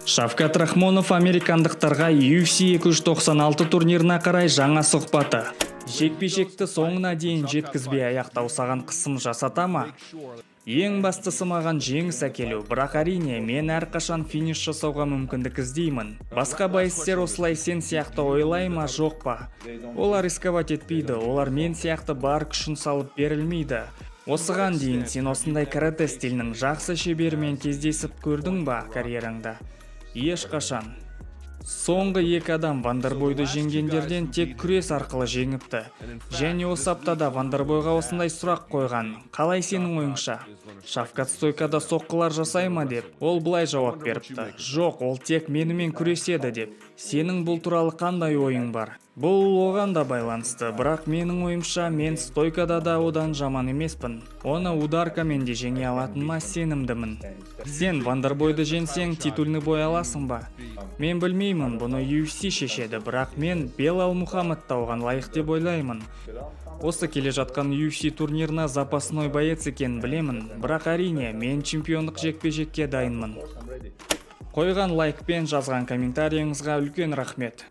Шавкат Рахмонов американдықтарға UFC 296 турнирына қарай жаңа сұхбаты. Жекпе-жекті соңына дейін жеткізбей аяқтау саған қысым жасата ма? Ең бастысы маған жеңіс әкелу, бірақ, әрине, мен әрқашан финиш жасауға мүмкіндік іздеймін. Басқа боецтер осылай сен сияқты ойлай ма, жоқ па? Олар рисковать етпейді, олар мен сияқты бар күшін салып берілмейді. Осыған дейін сен осындай карате стилінің жақсы шеберімен кездесіп көрдің ба карьераңда? Ешқашан. Соңғы екі адам Вандербойды жеңгендерден тек күрес арқылы жеңіпті. Және осы аптада Вандербойға осындай сұрақ қойған: «Қалай, сенің ойыңша, Шавкат стойкада соққылар жасай ма?» деп. Ол былай жауап беріпті: «Жоқ, ол тек менімен күреседі», – деп. Сенің бұл туралы қандай ойың бар? Бұл оған да байланысты, бірақ менің ойымша, мен стойкада да одан жаман емеспін. Оны ударкамен де жеңе алатыныма сенімдімін. Сен Вандербойды жеңсең, титульный бой аласың ба? Мен білмеймін, бұны UFC шешеді, бірақ мен Белал Мухаммад та оған лайық деп ойлаймын. Осы келе жатқан UFC турнирына запасной боец екенін білемін, бірақ, әрине, мен чемпиондық жекпе-жекке дайынмын. Қойған лайк пен жазған комментарийіңізға үлкен рахмет.